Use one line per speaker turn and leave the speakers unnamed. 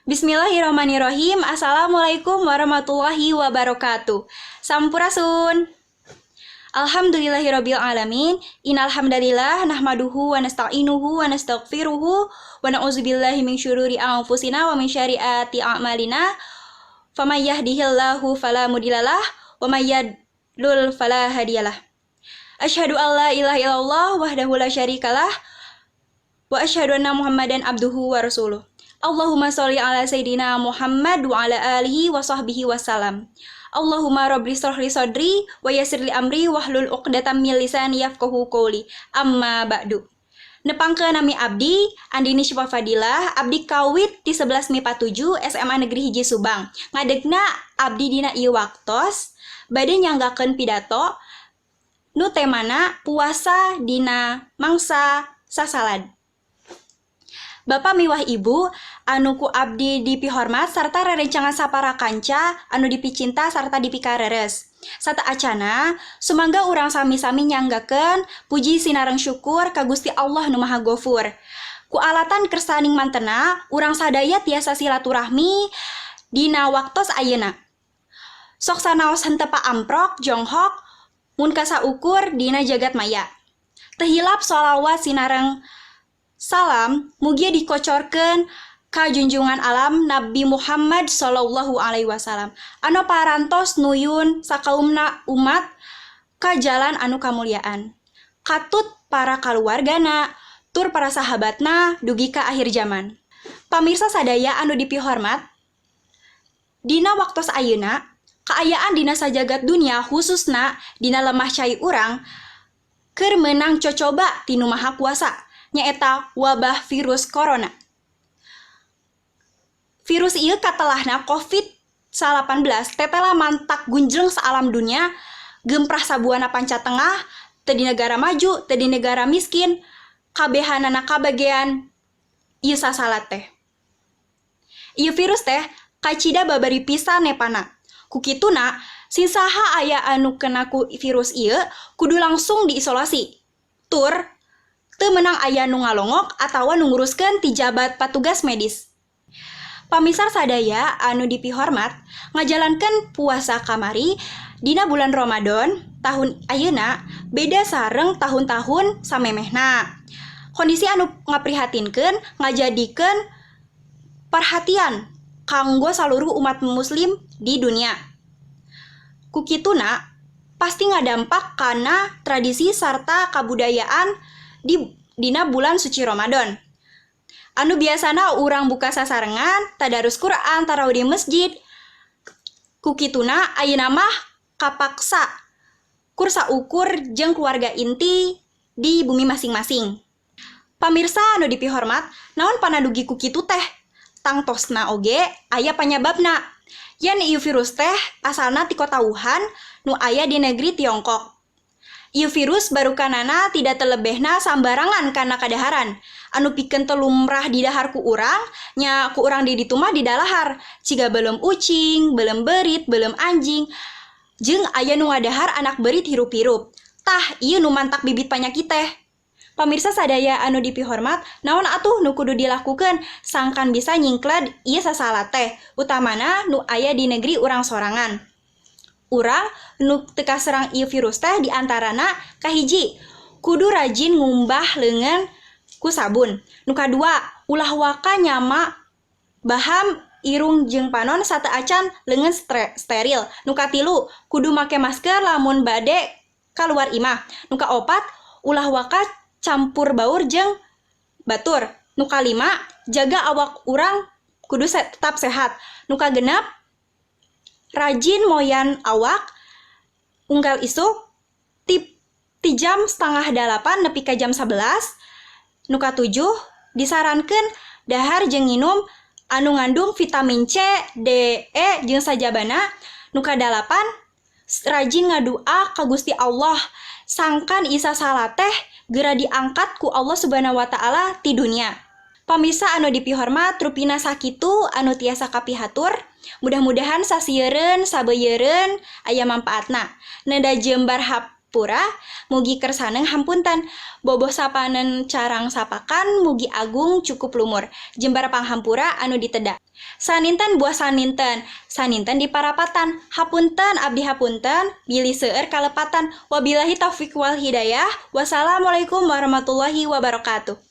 Bismillahirrahmanirrahim. Assalamualaikum warahmatullahi wabarakatuh. Sampurasun. Alhamdulillahirabbil alamin. Innal hamdalillah nahmaduhu wa nasta'inuhu wa nastaghfiruhu wa na'udzubillahi min syururi anfusina wa min syariati a'malina. Faman yahdihillahu fala mudhillalah wa may yudlil fala hadiyalah. Asyhadu an la ilaha illallah wahdahu la syarikalah wa asyhadu anna Muhammadan abduhu wa rasuluh. Allahumma sholli ala sayidina Muhammad wa ala alihi wa sahbihi wasallam. Allahumma rabbi shrah li sadri wa yassir li amri wahlul 'uqdatam min lisani yafqahu qawli. Amma ba'du. Nepangkeun nami abdi Andini Syifa Fadilah, abdi kawit di 11 MIPA 7 SMA Negeri 1 Subang. Ngadegna abdi dina ieu waktos bade nyanggakeun pidato nu temana puasa dina mangsa sasalad. Bapak miwah Ibu anu ku abdi dipihormat sarta rerencangan sapara kanca anu dipicinta sarta dipikareres. Sateuacana sumangga urang sami-sami nyanggakeun puji sinareng syukur ka Gusti Allah nu Maha Gofur. Ku alatan kersaning mantena urang sadaya tiasa silaturahmi dina waktos ayeuna. Sok sanaos henteu paamprok jonghok mun kasaukur dina jagat maya. Teu hilap sholawat sinareng salam mugia dikocorkeun ka junjungan alam Nabi Muhammad Shallallahu Alaihi Wasallam anu parantos nuyun sakaumna umat ka jalan anu kamuliaan, katut para kaluargana tur para sahabatna dugi ka akhir zaman. Pamirsa sadaya anu dipihormat, dina waktos ayeuna kaayaan dina sajagat dunia, khususna dina lemah cai urang, keur meunang cocoba ti Nu Maha Kuasa, nyaeta wabah virus corona. Virus ieu katelahna COVID-19 tetela mantak gunjleng saalam dunia, gemprah sabuana panca tengah, teu di negara maju, teu di negara miskin, kabehanana kabagean ieu sasalad teh. Ieu virus teh kacida babari pisan nepana. Ku kituna sing saha aya anu kena ku virus ieu kudu langsung diisolasi. Tur teu meunang aya nu ngalongok atawa nu nguruskeun ti jabat patugas medis. Pamirsa sadaya anu dipihormat, ngajalankeun puasa kamari dina bulan Ramadan tahun ayeuna beda sareng tahun-tahun samemehna. Kondisi anu ngaprihatinkeun ngajadikeun perhatian kanggo saluruh umat muslim di dunia. Ku kituna pasti ngadampak kana tradisi sarta kabudayaan di dina bulan suci Ramadan. Anu biasana urang buka sasarengan, tadarus Quran, tarawih di masjid. Ku kituna ayeuna mah kapaksa kur saukur jeung keluarga inti di bumi masing-masing. Pamirsa anu dipihormat, naon panadugi ku kitu teh? Tangtosna oge aya panyababna. Yen ieu virus teh asalna ti kota Wuhan nu aya di negeri Tiongkok. Ieu virus barukanana tidak telebehna sambarangan kana kadaharan. Anu pikeun teu lumrah didahar ku urang, nya ku urang di ditu mah didalahar. Ciga beuleum ucing, beuleum beurit, beuleum anjing, jeung aya nu ngadahar anak beurit hirup-hirup. Tah, ieu nu mantak bibit panyakit teh. Pamirsa sadaya anu dipihormat, naon atuh nu kudu dilakukeun sangkan bisa nyingkled ieu sasalad teh, utamana nu aya di negeri urang sorangan. Urang nu teu kaserang ieu virus teh diantarana kahiji, kudu rajin ngumbah leungeun ku sabun. Nu kadua, ulah waka nyama baham irung jeung panon sateuacan leungeun steril. Nu katilu, kudu make masker lamun bade kaluar imah. Nu kaopat, ulah waka campur baur jeung batur. Nu kalima, jaga awak urang kudu tetap sehat. Nu kagenep, rajin moyan awak unggal isuk ti jam 7.30 nepi ka jam 11. Nu katujuh, disarankeun dahar jeung nginum anu ngandung vitamin C, D, E jeung sajabana. Nu kadalapan, rajin ngadua ka Gusti Allah sangkan ieu sasalad teh geura diangkat ku Allah Subhanahu wa Ta'ala ti dunia. Pamirsa anu dipihormat, rupina sakitu anu tiasa kapihatur. Mudah-mudahan sasieureun sabeuyereun aya manfaatna. Neda jembar hapura, mugi kersaneng hampunten. Boboh sapanen carang sapakan, mugi agung cukup lumur. Jembar panghampura anu diteda. Saninten buah saninten, saninten di parapatan. Hapunten abdi hapunten, bilih seueur kalepatan. Wabillahi taufik wal hidayah. Wassalamualaikum warahmatullahi wabarakatuh.